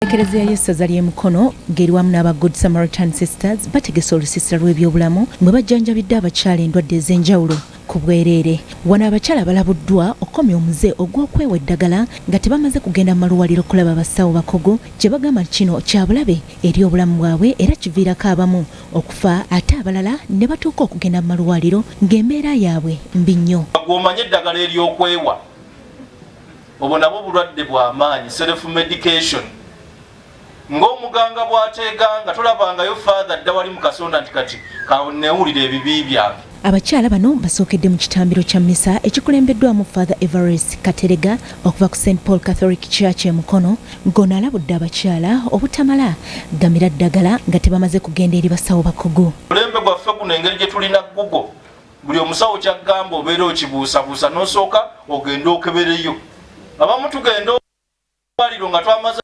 Ekereziya y'essaza ly'e Mukono ng'eri wamu n'aba Good Samaritan Sisters bategese olusiisira lw'ebyobulamu mwe bajjanjabidde abakyala endwadde ez'enjawulo ku bwereere. Wano abakyala balabuddwa okukomya omuze ogw'okwewa eddagala nga tebamaze kugenda mu malwaliro kulaba basawo bakugu kye bagamba nti kino kya bulabe eri obulamu bwabwe era kiviirako abamu okufa ate abalala ne batuuka okugenda mu malwaliro ng'embeera yaabwe mbi nnyo. Gw'omanyi eddagala ery'okwewa obwo nabwo bulwadde bwa maanyi, self medication, ng'omuganga bw'ateeganga. Tolabangayo Father dda wali mu kasonda nti kati kanewulira ebibi byange. Abakyala bano basookedde mu kitambiro kya mmisa ekikulembeddwamu Father Everest Katerega okuva ku St Paul Catholic Church e Mukono, ng'ono alabudde abakyala obutamala gamira ddagala nga tebamaze kugenda eri basawo bakugu. Omulembe gwaffe guno, engeri gye tulina Google, buli omusawo kyaggamba obeera okibuusabuusa n'osooka ogenda okebereyo. Abamu tugenda waliro nga twamaze.